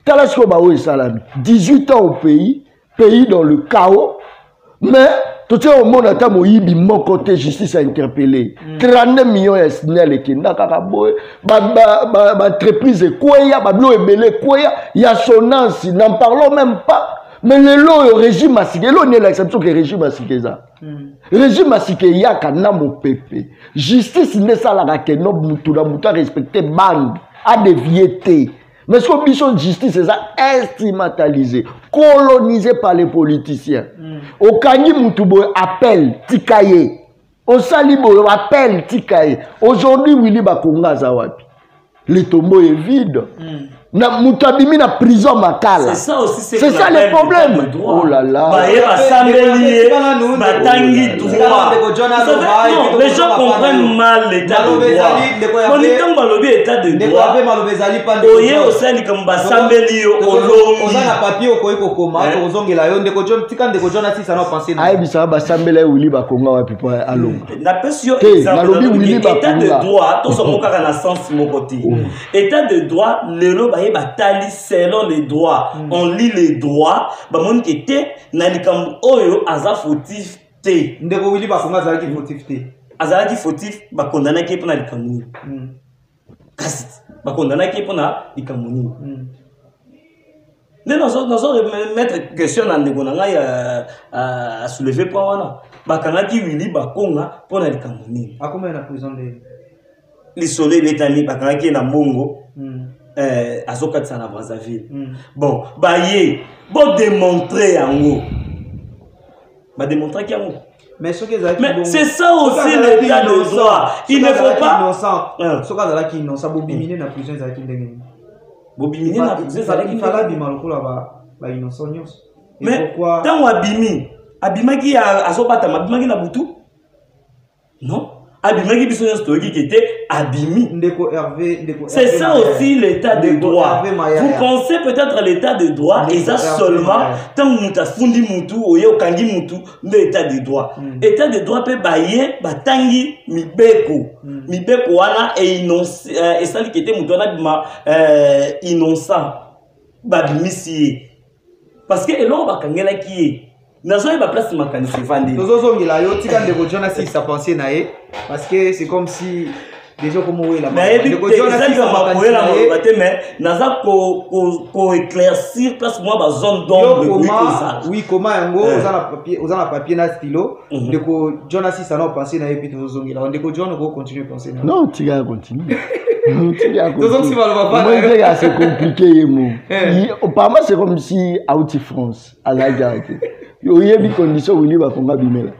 tala sikoyo baoyo esalami 18 ans au pays pays dans le chaos mais totie komona ata moyibi moko te justice a interpellé mm. 32 millions ya snel ekenda kaka boye baentreprise ba, ba, ekweya babilo ebele ekweya ya sonance n'en parlons même pas mais lelo oyo régime ya sika eloo nini elakisa biso ke régime ya sika eza mm. régime ya sika eyaka na mopepe justice nde esalaka keno mutu na mutu arespecte bande adevie te mais soki biso justice eza instrumentalisé colonisé par les politiciens mm. okangi mutu boye appel tika ye osali boye appel tika ye aujourd'hui willi bakonga aza wapi le tombeau est vide mm. na moto abimi na prison makala c'est ça aussi c'est ça le problème oh là là baye basambeli ye batangi droit les gens comprennent mal l'état de droit boni ntango balobi état de droit oye osali likambo basambeli yo olongi oza na papier okoki kokoma eh. tokozongela yo ndeko john tika ndeko john asisa na pense ayebisaka basambela ye wili bakonga wapi mpo alonga napesi yo exemple état de droit tozongo kaka na sens moko te oh. état de droit lelo baye batali selon les droits mm. on lit les droits bamoni ke te na likambo oyo aza fautif te ndeko wili bakonga azalaki fautif te azalaki fautif bakondanaki ye mpo na likambo nini mm. kasi Bakondanaki ye mpona likambo nini? Nde nazo remettre question na ndeko na ngai asoulever point wana. Bakangaki Willy Bakonga mpona likambo nini? Akomaki na prison nde Lisolo ebetami, bakangaki ye na mbongo azokatisa na Brazzaville. Bon, baye bodemontre yango, bademontraki yango. Mais soki ezalaki, Mais c'est ça aussi l'état de droit, il ne faut pas innocent, soki azalaki innocent, bobimine na prison ezalaki ndenge nini? Bobimine na prison ezalaki fala abima lokola ba innocent nyonso. Mais ntango abimi, abimaki azobatama, abimaki na butu? Non, abimaki, biso nyonso toyoki ke te abimi. Ndeko Hervé, ndeko. C'est ça aussi l'état de droit. Vous pensez peut-être l'état de droit eza seulement ntango moto afundi mutu, oye okangi mutu nde état de droit. État de droit mpe baye batangi mibeko, mibeko wana esali ke te motu wana abima innocent, babimisi ye parce que eloko bakangelaki ye, nazoyeba place makanisi evandi. Tozozongela yo, tika ndeko John asilisa pensée na ye, parce que c'est comme si déjà komowela. Nayebi te, eza likambo koyela maloba te, mais naza koéclaircir place mwa bazone d'ombre ekoki kozala. Oui, koma yango, oza na papier na stylo. Ndeko John asilisa na pensée na ye, puis tozozongela. Ndeko John, okocontinue pensée na. Non, tika ya continue. C'est compliqué ye mo. Apparemment, c'est comme si auti France azalaki awa te. Oyebi condition Willy Bakonga bimela?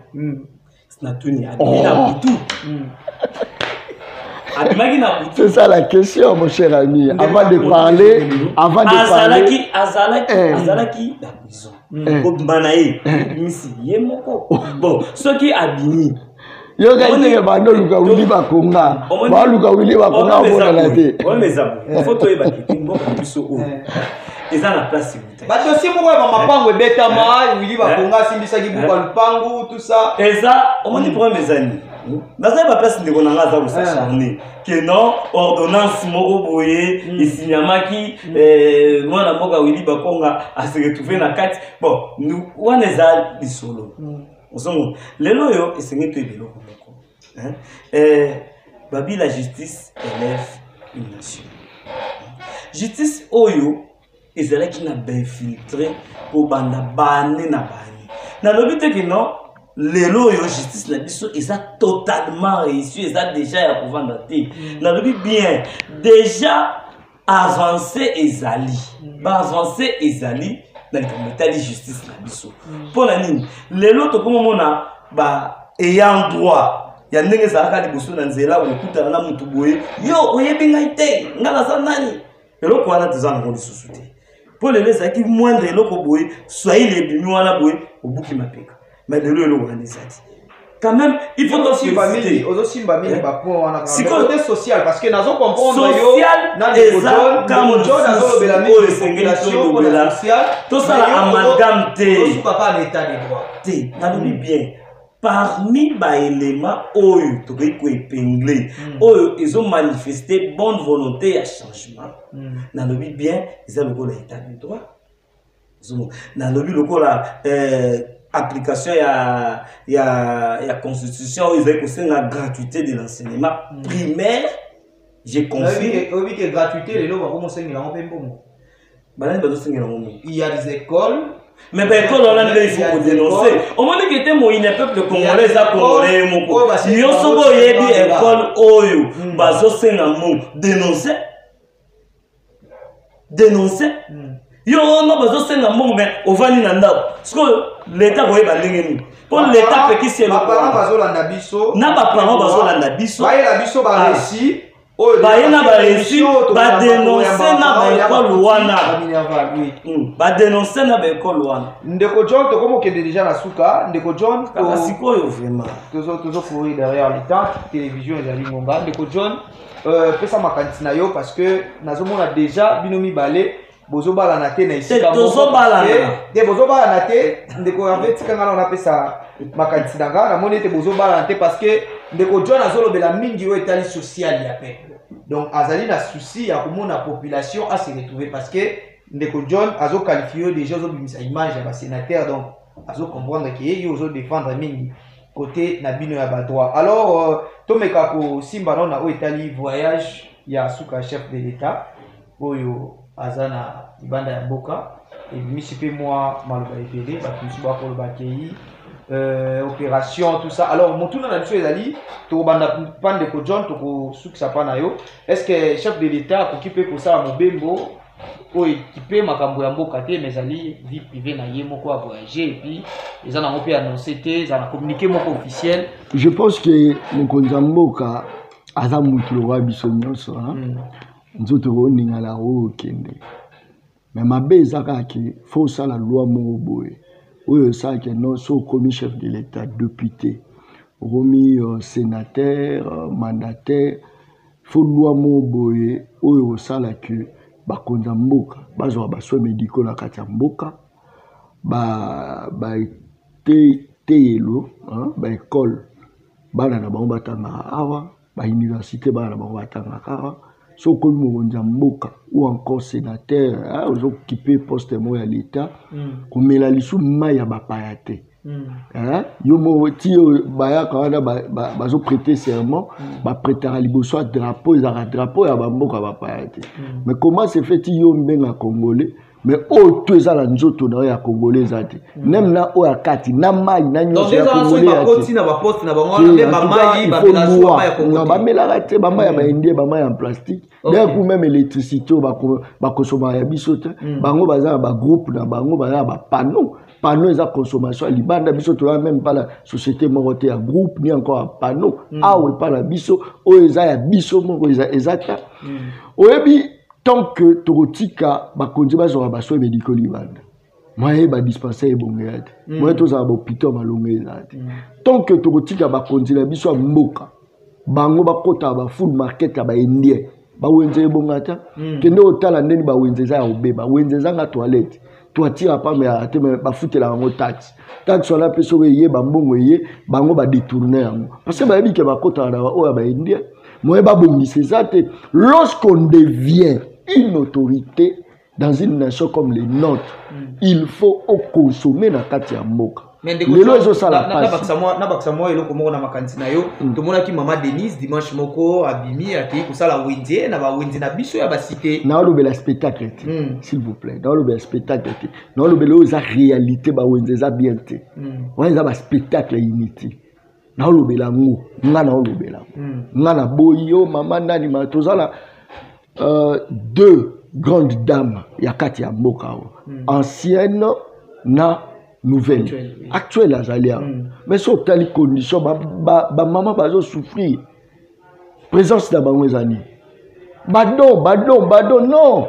Natuni, abimi na butu? Abimaki na butu? C'est ça la question, mon cher ami. Avant de parler, avant de parler, azalaki azalaki na prison, kobima na ye abimisi ye moko. Bon, soki abimi, yo kai teke bando luka Willy Bakonga, baluka Willy Bakonga, omonana te. Problème eza boye, faut toyeba kete mboka na biso oyo eza na place. Badossier moko ya bamapango ebetama, Willy Bakonga asimbisaki buka lupangu, tout ça. Eza, omoni, problème eza nini? Nazali baplace ndeko na nga aza kos'acharner ke non, ordonnance moko boye esinyamaki, mwana mboka Willy Bakonga ase retrouve na kati. Bon, wana eza lisolo. Ozomona, lelo oyo esengeli toyeba eloko moko. Babi, la justice élève une nation. Justice oyo ezalaki na bainfiltré kobanda bane na bane. Nalobi te ke non, lelo oyo justice na biso eza totalement réussi, eza déjà ya kovanda te. Nalobi bien, déjà avancé ezali, baavancé ezali na likambo etali justice na biso. Mpo na nini lelo tokomomona ba ayant droit ya ndenge ezalaka liboso na nzela, okutana na motu boye, yo oyebi ngai te, ngai naza nani? Eloko wana toza nango lisusu te, mpo lelo ezalaki moindre eloko boye, swahili ebimi wana boye, obuki mapeka. Mais lelo eloko wana eza te. Quand même, il faut ozosimba mingi bapoint wana, côté social, parce que nazo comprendre yo na John azolobela mingi esengeli tolobela, tosala amalgame te. Tosuka na état de droit. Te, nalobi bien, parmi baélément oyo tokoki koépingler oyo ezomanifeste bonne volonté ya changement, nalobi bien, eza lokola état de droit, nalobi lokola application ya constitution oyo ezali kosenga gratuité de l'enseignement primaire. Je confirme. Oyebi ke gratuité lelo bakomosengela yango mpe mbongo? Banani bazosengela yango mbongo? Il y a des écoles. Mais baekole wana nde il faut kodénoncer. Omoni ke te, moyini ya peuple congolais eza congolais ye moko. Yo soki oyebi ekole oyo bazosenga mbongo, dénonce, dénonce. Yo ono bazosenga mbongo, mais ovandi na ndako. Sikoyo leta koyeba ndenge nini mpo leta apekisi? Eloko bazolanda biso. Na baparent bazolanda biso. Bayela biso barécit. Baye na barécit, badénonce na baekole wana, badénonce na baekole wana. Ndeko John, tokomokende déjà na suka, ndeko John. Kaka sikoyo vraiment? Tozocourir derrière le temps, télévision ezali ngonga. Ndeko John, pesa makanisi na yo, parce que nazomona déjà bino mibale bozobalana te na esika. Tozobalana. Te, bozobalana te. Ndeko Herve, tika nga na napesa makanisi na nga. Namoni ete bozobalana te, parce que ndeko John azolobela mingi oyo etali social ya peuple, donc azali na souci ya komona population ase retrouver, parce que ndeko John azoqualifie yo déjà, ozobimisa image ya basénateur, donc azocomprendre ke ye yo ozodéfendre mingi côté na bino ya badroit. Alors tomeka kosimba nano na oyo etali voyage. ya suka chef de l'État oyo aza na libanda ya mboka ebimisi mpe mwa maloba ebele, bato mosusu bakoloba akei opération, tout ça. Alors motuna na biso ezali, tokobanda pa ndeko John, tokosukisa pa na yo: est ce que chef de l'État akoki mpe kosala mobembo oyo ekipe makambo ya mboka te, mais ezali vie privée na ye moko, avoyage, et puis eza nango mpe annoncé te, eza na communiqué moko officiel? Je pense que mokonzi ya mboka aza motu lokola biso nyonso. Nzoto koningana, oyo okende, mais mabe eza kaka ke faut osala loi moko boye oyo esalaka non, so okomi chef de l'État, député, okomi sénateur, mandataire, faut loi moko boye oyo osala ke bakonzi ya mboka bazwa basoins médicaux na kati ya mboka, bateyelo, baécole bana na bango batangaka awa, bauniversité bana na bango batangaka awa. So okomi mokonzi ya mboka ou encore sénateur, ozokipe poste moko ya l'État, komela lisu mai ya bapaya te. Yo moko ti oyo bayaka wana, bazoprêter serment, baprêtaka liboso ya drapeau, ezalaka drapeau ya bamboka bapaya te. Mais comment se fait ti yo mbenga Congolais, mais oyo to eza na nzoto na yo ya Congolais eza te, même na oyo ya kati na mai na nyonso ya Congolais ya te? Na baposte na bango wana nde bamai bamelaka te, bamai ya baindien, bamai ya plastique. D'un coup, même électricité oyo bakosomaka ya biso te. Bango baza na bagroupe na bango, baza na bapanneau. Panneau eza consommation ya libanda. Biso toza même pas na société moko te ya groupe, ni encore ya panneau. Awa epa na biso, oyo eza ya biso moko eza te. Oyebi, tant que tokotika bakonzi bazwaka basoins médicaux libanda, moyen badispensaire ebongela te, moyen tozala bahôpitaux malongo ezala te. Tant que tokotika bakonzi na biso ya mboka, bango bakotaka bafull market ya baindien, bawenze ebonga te. Kende otala ndeni bawenze eza ya kobeba. Wenze ezanga toilette, toiture apamba ya te, mais bafutelaka yango taxe. Taxe wana mpe soki eye, bambongo eye, bango badétourne yango, parce que bayebi ke bakotaka na oyo ya baindien. Moyen babongisa eza te. Lorsqu'on devient une autorité dans une nation comme les nôtres, il faut oconsommer na kati ya mboka. Lelo ezosala. Nabakisa mwa eloko moko na makanisi na yo. Tomonaki mama Denise dimanche moko abimi, akei kosala wenze na bawenze na biso ya bacité. Naolobela spectacle te, s'il vous plaît. Naolobela spectacle te, naolobela oyo eza réalité. Bawenze eza bien te, wana eza baspectacle inutile. Naolobela ngo, nga naolobela ngo, nga naboyi yo mama nani ma. Toza na deux grandes dames ya kati ya mboka awa, ancienne na nouvelle. Actuelle, oui. Actuelle azali awa, mais so otali condition bamama bazosouffrir, présence na bango eza nini? Badon, badon, badon, non.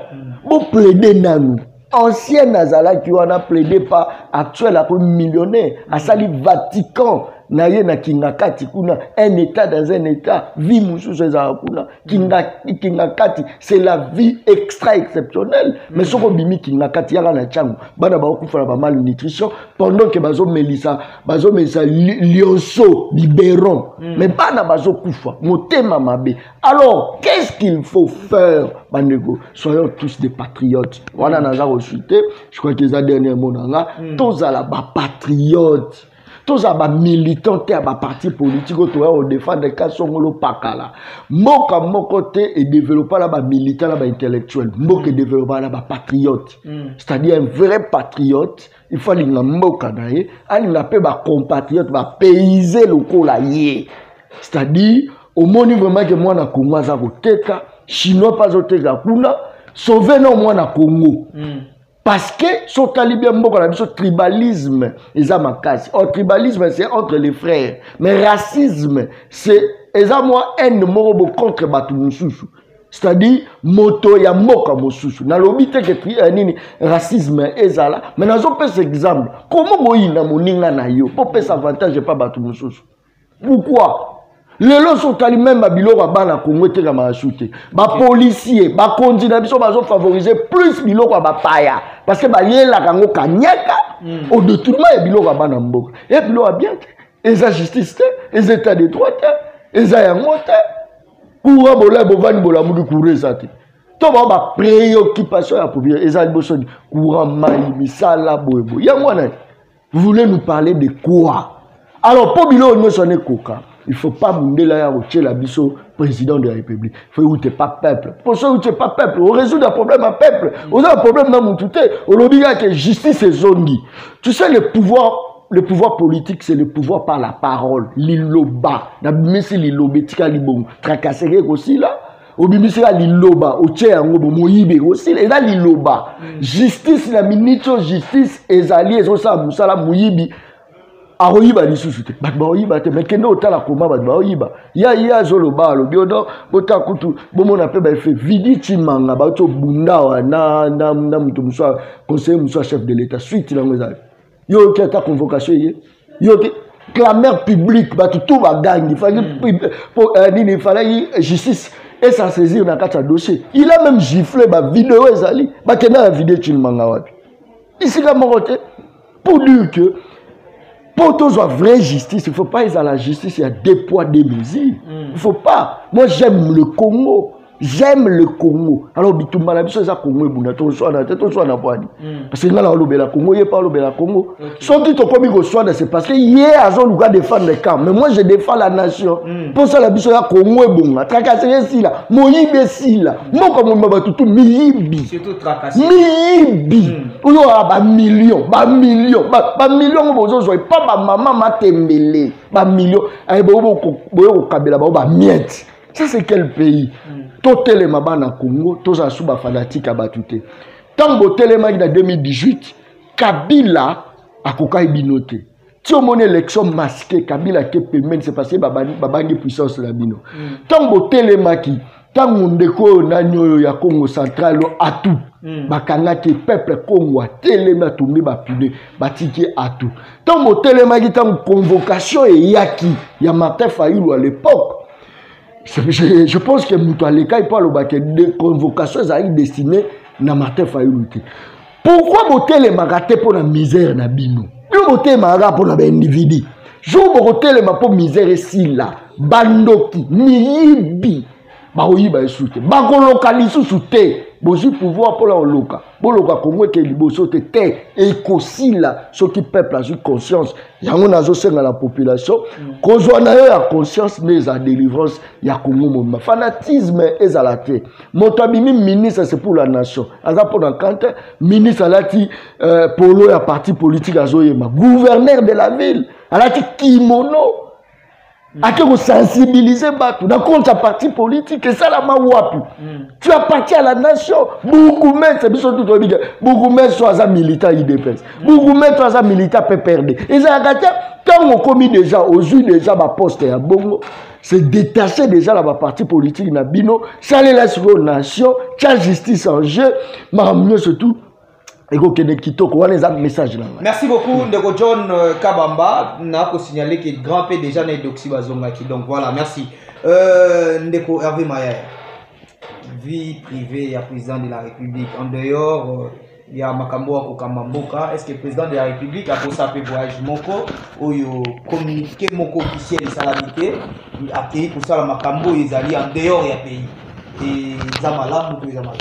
Boplaide nanu ancienne azalaki wana, plaide pa actuel akomi millionnaire, asali Vatican na ye na Kingakati kuna, un état dans un état. Vie mosusu ezalaka kuna. Kingakati, c'est la vie extra exceptionnelle. Mais soki obimi Kingakati, yaka na ntango bana bakokufa na bamalnutrition pendant ke bazomelisa, bazomelisa lionso biberon, mais bana bazokufa, motema mabe. Alors qu'est-ce qu'il faut faire, bandeko? Soyons tous des patriotes. Wana naza kochuter, je crois que eza dernier mot na nga. Tozala bapatriote, tozala bamilitant te ya baparti politique oyo toya kodéfendre ka songolo pakala. Mboka moko te edéveloppa na bamilitant na baintellectuel. Mboka edéveloppa na bapatriote, c'est-à-dire un vrai patriote, il faut alinga mboka na ye, alinga mpe bacompatriote, bapayse lokola ye. C'est-à-dire omoni vraiment ke mwana Kongo aza koteka, Chinois mpe azoteka kuna, sauve no mwana Kongo. Parce que so otali bien mboka na biso, tribalisme eza makasi. Or tribalisme, c'est entre les frères, mais racisme, c'est eza mwa haine moko bo contre bato mosusu, c'est-à-dire moto ya mboka mosusu. Nalobi te ke nini, racisme ezala, mais nazopesa exemple. Komo boyina moninga na yo mpo pesa avantage epa bato mosusu? Pourquoi lelo so otali même babiloko ya bana Kongo etekamaka su te? Bapolisier, bakonzi na biso bazofavorize plus biloko ya bapaya, parce que bayelaka yango kanyaka au détournement ya biloko ya bana mboka. E biloko ya bien te, eza justice te, eza état de droit te, eza yango te. Courant, bolai bovandi, bolamuki, courant eza te. To bao bapréoccupation ya population eza liboso: courant, mai, misala, boyeboye. Yango wana, vous voulez nous parler de quoi? Alors mpo biloko nyonso wana ekoka. Il faut pas mundele aya kotiela biso président de la République. Il faut euta pa peuple. Po soki euti pa peuple, o résoudre problème ya peuple. Oza na problème na mutu te. Olobi kaka ke justice ezongi. Tu sais, le pouvoir politique, c'est le pouvoir par la parole. Liloba. Nabimisi liloba, etikali bongo. Tracasserie ekosila. Obimisi kaka liloba, otie yango bo moyibi ekosila. Eza liloba. Justice na minute oyo, justice ezali, ezosala mosala, moyibi akoyiba lisusu te. Bato bakoyiba te, mais kende otala koma bato bakoyiba. Ya ye azoloba, alobi odo, bota kutu, bomona pe ba effet. Vidi Tshimanga, bauti obunda awa na moto mosusu, conseiller mosusu ya chef de l'État. Suite nango ezali. Yo oyoki ata convocation ye, yo oyoki clameur publique, bato tout bagangi. Fallait po nini, fallait justice et s'en saisir na kati ya dossier. Il a même giflé ba vidéo ezali. Bakenda na vidéo Tshimanga wapi? Isika moko te. Pour dire que pour tozwa vraie justice, il faut pas être à la justice, il y a deux poids, deux mesures. Il faut pas. Moi, j'aime le Congo. J'aime le Congo. Alors, bitumba na biso eza Congo ebunda, tozwa na te, tozwa na bwani. Parce que nga na olobela Congo, ye pa olobela Congo. Soki tokomi koswana, c'est parce que ye azoluka défendre le camp. Mais moi, je défends la nation. Pour ça, la biso ya Congo ebonga. Tracasserie esila, moyibi esila. Mboka mobimba bato tu miyibi. Surtout tracasserie. Miyibi. Oyo ya ba millions, ba millions, ba millions oyo bozozwa, epa ba mama matembele, ba millions. Aye, boyo boko, boyo kokabela bango ba miettes. Ça, c'est quel pays? Totelema bana Congo, toza sous ba fanatique ya batu te. Tango botelemaki na 2018, Kabila akokai bino te. Ti omoni élection masquée, Kabila ke pembeni, c'est parce que babangi puissance na bino. Tango botelemaki, tango ndeko oyo nani oyo ya Congo central oyo, atu. Bakangaki peuple Congo atelemi, atumbi ba pneus, batiki atu. Tango botelemaki, tango convocation eyaki ya Martin Fayulu à l'époque, je pense que moto aleka epo alobaka de convocation ezalaki destinée na Martin Fayulu te. Pourquoi botelemaka te mpo na misère na bino? Bino botelemaka kaka mpo na ba individu. Jour bokotelema mpo misère esila, bandoki, miyibi, bakoyiba lisusu te, bakoloka lisusu te. Bozwi pouvoir mpo na koloka, boloka Congo eke liboso te, te ekosila soki peuple azwi conscience. Yango nazosenga na population kozwa na yo ya conscience nde eza délivrance ya Congo mobimba. Fanatisme ezala te. Moto abimi ministre, c'est pour la nation, aza mpo na kante. Ministre alati polo ya parti politique azoyema, gouverneur de la ville alati kimono, ake kosensibiliser bato na compte ya parti politique. Esalama wapi? Tu appartiens à la nation. Bourgmestre, biso tout toyebi ke bourgmestre oyo aza militant UDPS, bourgmestre oyo aza militant PPRD. Ezalaka te ntango okomi déjà, ozwi déjà ba poste ya bongo, se détacher déjà na ba parti politique na bino, salela sikoyo nation, tia justice en jeu, makambo nyonso tout ekokende kitoko. Wana eza message na ngai. Merci beaucoup ndeko John Kabamba. Na ko signaler que grand P déjà na Edoxi bazongaki. Donc voilà, merci. Ndeko Hervé Mayaya, vie privée ya président de la République en dehors ya makambo ya kokamba mboka, est-ce que président de la République akosa pe voyage moko oyo communiqué moko officiel esalami te, akei kosala makambo oyo ezali en dehors ya pays? Eza malamu to eza mabe?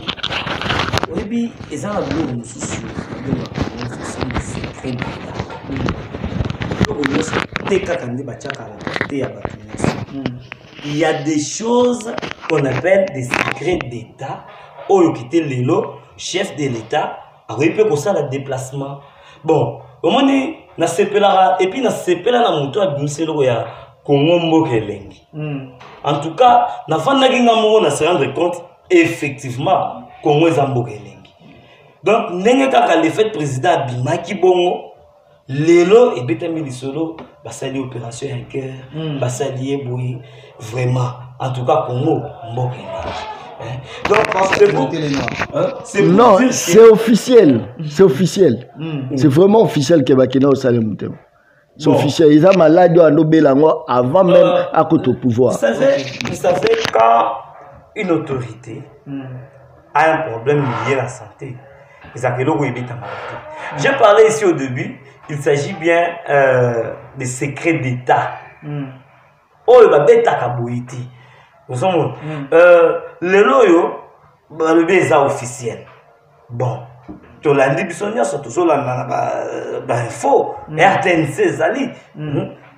Oyebi, eza na biloko mosusu babengaka yango ce sont des secrets d'État. Biloko nyonso te kaka nde batiaka na portée ya bato nyonso. Il y a des choses qu'on appelle des secrets d'État oyo kite lelo chef de l'État akoki mpe kosala déplacement. Bon, omoni nasepelaka et puis nasepela na moto abimisi eloko ya Congo mboka elengi. En tout cas, nafandaki nga moko na se rendre compte effectivement Congo eza mboka elengi. Donc ndenge kaka le fait président abimaki bongo, lelo ebetami lisolo, basali opération ya cœur, basali ye boye, vraiment en tout cas Congo mboka elengi. Hein? Donc, Parce c'est que pour vous êtes hein? C'est pour Non, dire que c'est officiel. C'est officiel. C'est vraiment officiel que Bakina au Salem Mutema. C'est officiel. Ils ont malade à Nobel avant même à côté au pouvoir. Vous savez, quand une autorité a un problème lié à la santé, ils appellent au Wébé Tamarité. J'ai parlé ici au début, il s'agit bien des secrets d'État. Oh, le babeta kaboiti. Nous sommes, le loyo, bah, le bien officiel. Bon. Tolandi biso nyonso, tozolanda na ba info, RTNC ezali.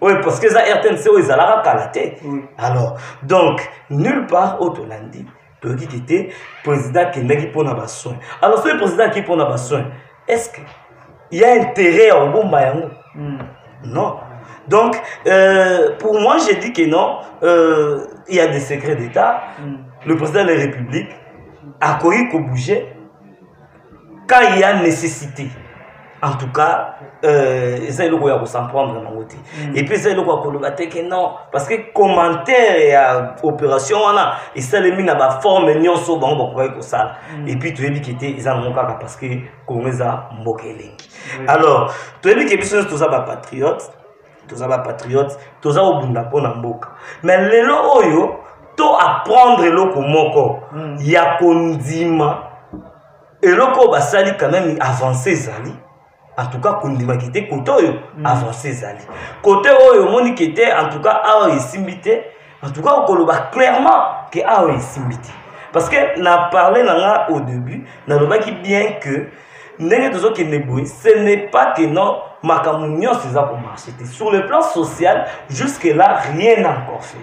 Oyo parce que eza RTNC oyo ezalaka kala te. Alors donc nulle part oyo tolandi toyoki ke te président akendaki mpona basoin. Alors soki président akei mpona basoin, est ce que il y a intérêt ya kobomba yango? Non. Donc pour moi, j'ai dit que non, il y a des secrets d'État. Le président de la République akoki kobouger quand il y a nécessité. En tout cas, eza eloko ya kos'en prendre nango te. Et puis eza eloko ya koloba te ke non, parce que commentaire ya opération wana esalemi na baforme nyonso bango bakokaki kosala. Et puis toyebi ke te eza nango kaka parce que Congo eza mboka elengi. Alors toyebi ke biso nyonso toza bapatriote, toza bapatriote, toza kobunda mpona mboka. Mais lelo oyo to apprendre eloko moko ya kondima eloko oyo basali, quand même avancé ezali. En tout cas kondimaki te kote oyo avancé ezali, kote oyo omoni ke te, en tout cas awa esimbi te. En tout cas okoloba clairement ke awa esimbi te, parce que na parlé na nga au début, nalobaki bien que ndenge tozokende boye, ce n'est pas que non, makambo nyonso eza komarche te. Sur le plan social, jusque là rien n'a encore fait,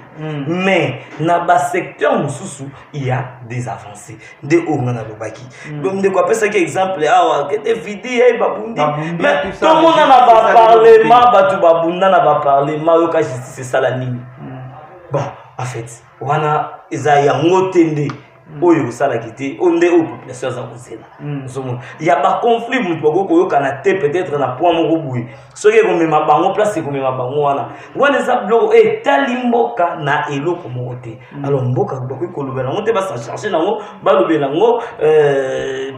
mais na basecteur mosusu il y a des avancées. Nde oyo nga nalobaki. Donc ndeko apesaki exemple awa kete vidi ye babundi, mais tomona na baparlement bato babunda na baparlement, oyoka justice esala nini? Bon, en fait wana eza yango te nde oyo osalaki te, oyo nde oyo population aza kozela. Ozomona ya baconflit, moto bakoki koyokana te peut-être na point moko boye, soki ekomema bango place, ekomema bango wana. Wana eza biloko etali mboka na eloko moko te. Alors mboka bakoki kolobela yango te, bas'en charge nango, balobela yango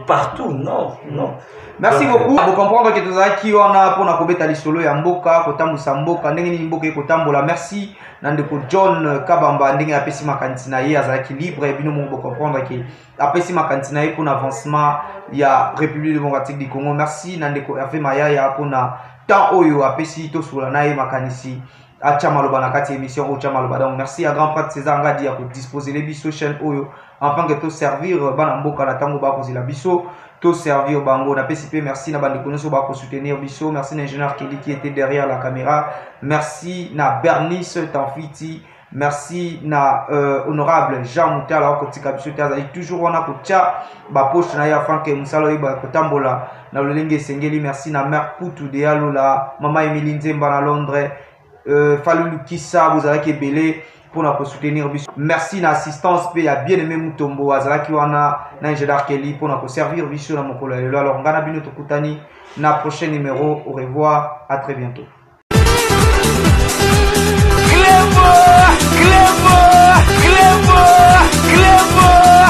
partout, non, non. Merci beaucoup. Bocomprendre ke tozalaki wana mpona kobeta lisolo ya mboka, kotambusa mboka, ndenge nini mboka ekotambola. Merci na ndeko John Kabamba, ndenge apesi makanisi na ye, azalaki libre. Bino moko bocomprendre ke apesi makanisi na ye mpona avancement ya République démocratique du Congo. Merci na ndeko Hervé Mayaya mpona temps oyo apesi tosola na ye makanisi, atya maloba na kati ya émission oyo, tya maloba. Donc merci à grand prêtre César Ngadi ya kodisposele biso chaîne oyo afin que toservir bana mboka na ntango bakozela biso toservir bango. Napesi mpe merci na bandeko nyonso bakosoutenir biso. Merci na ingénieur Kelly qui était derrière la caméra, merci na Bernice Tanfiti, merci na honorable Jean Mutala akotika biso te, azali toujours wana kotia bapoche na ye afin ke mosala oyeba kotambola na lolenge esengeli. Merci na mare Putu de Alola, mama Emili Nzemba na Londres, Falulu Kisa, bozalaki ebele mpona kosoutenir biso. Merci na assistance mpe ya bien aimé Mutombo, azalaki wana na ingénieur Kelly mpona koservir biso na mokolo ya lelo. Alors ngai na bino tokutani na prochain numéro. Au revoir, à très bientôt. Clébo, Clébo, Clébo, Clébo.